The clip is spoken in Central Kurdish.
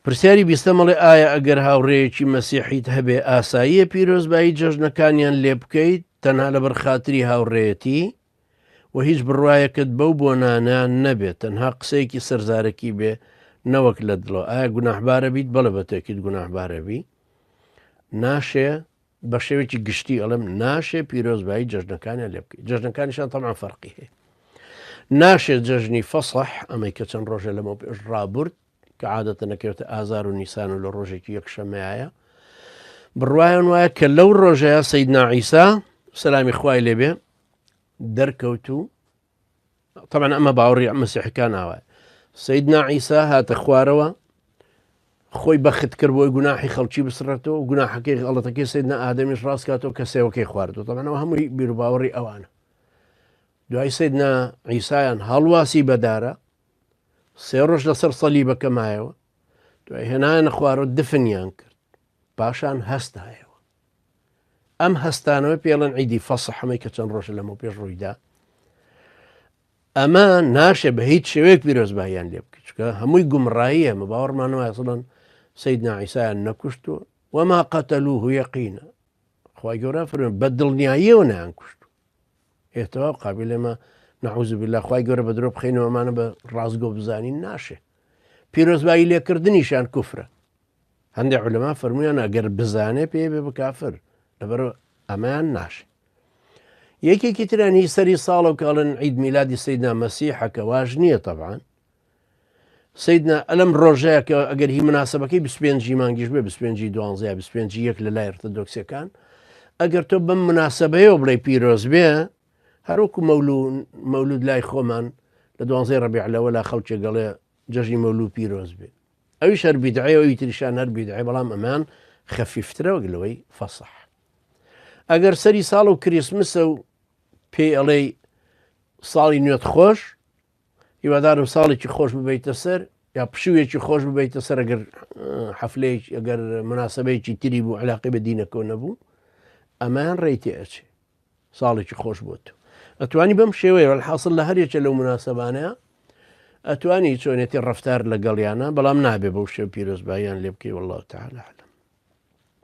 پرسیاری بیستەم ئەڵێ ئایا ئەگەر هاوڕێیەکی مەسیحیت هەبێ ئاساییە پیرۆزبایی جەژنەکانیان لێ بکەیت تەنها لەبەر خاتری هاوڕێیەتی و هیچ بڕوایەکت بەو بۆنانە نەبێت تەنها قسەیەکی سەرزارەکی بێ نەوەک لە دڵەوە ئایا گوناحبارە بیت بەڵێ بە تەکید گوناحبارە بی ناشێ بە شێوەیەکی گشتی ئەڵێم ناشێ پیرۆزبایی جەژنەکانیان لێ بکەیت جەژنەکانیشان تەبعەن فەرقی هەیە ناشێت جەژنی فەسح ئەمەی کە چەند ڕۆژە لەمە پێش ڕابرد کە عادەتە نەکەوێتە ئازار و نیسان و لە ڕۆژێکی یەکشەمەیە بڕوایان وایە کە لەو ڕۆژەیە سەیدنا عیسا سەلامی خوای لێبێ دەرکەوت و طبعا ئەمە باوەڕی مەسیحەکان ئاوایە سەیدنا عیسا هاتە خوارەوە خۆی بەخت کرد بۆی گوناحی خەڵکی بسڕێتەوە و گوناحەکەی غەڵەتەکەی سەیدنا ئادەمیش ڕاست کاتەوە کە سێوەکەی خواردووە تەبعەن هەمووی بیروباوەڕی ئەوانە دوای سەیدنا عیسایان هەڵواسی بەدارە سێ ڕۆژ لەسەر سەلیبەکە مایەوە دوای هێنایانە خوارەوە دفنیان کرد پاشان هەستایەوە ئەم هەستانەوە پێڵەن عیدی فەسح ئەمەی کە چەند ڕۆژە لەمە پێش ڕوویدا ئەمە ناشێ بە هیچ شێوەیەک پیرۆزباییان لێ بکەیت چونکە هەمووی گومڕاییە مە باوەڕمان وایە سڵەن سەیدنا عیسایان نەکوشتووە وما قتلوه یقینا خوای گەورە فەرمووی بە دڵنیاییەوە نەیان کوشتووە ئێتەوە قابل ئێمە نعوذ بالله خوای گەورە بە درۆ بخەینەوە ئەمانە بە ڕاستگۆ بزانین ناشێ پیرۆزبایی لێکردنیشیان کوفرە هەندێک علەما فەرموویان ئەگەر بزانێ پێ بێ بکافر لەبەر ئەمەیان ناشێ یەکێکی تریان هی سەری ساڵە و کاڵن عید میلادی سەیدنا مەسیحە کە واش نییە تەبعەن سەیدنا ئەلم ڕۆژەیە کە ئەگەر هی مناسبەکەی 25 مانگیش بێ 25 دوانزە یا 25 یەک لە لای ئەرتەدۆکسەکان ئەگەر تۆ بەم مناسبەیەوە بڵێ پیرۆز بێ هەروەکو مەولود لای خۆمان لە دوانزەی ڕەبیع لەوە لا خەڵکێک گەڵێ جەژنی مەولود پیرۆز بێ ئەویش هەر بیدعەیە ئەوی تریشان هەر بیدعەیە بەڵام ئەمان خەفیفترە وەک لەوەی فەسح ئەگەر سەری ساڵ و کریسمسە و پێی ئەڵێی ساڵی نوێت خۆش هیوادارم ساڵێکی خۆش ببیتە سەر یا پشوویەکی خۆش ببیتە سەر ئەگەر حەفلەیەک ئەگەر مناسبەیەکی تری بوو علاقی بە دینەکەەوە نەبوو ئەمان ڕێی تێ ئەچێ ساڵێکی خۆش بۆ تۆ ئەتوانی بەم شێوەیە حاصل لە هەرێکە لەو مناسبانەیە ئەتوانی چۆنێتی ڕفتار لەگەڵیانە بەڵام نابێ بەو شێو پیرۆزباییان لێ بکەی والله تعالی أعلم.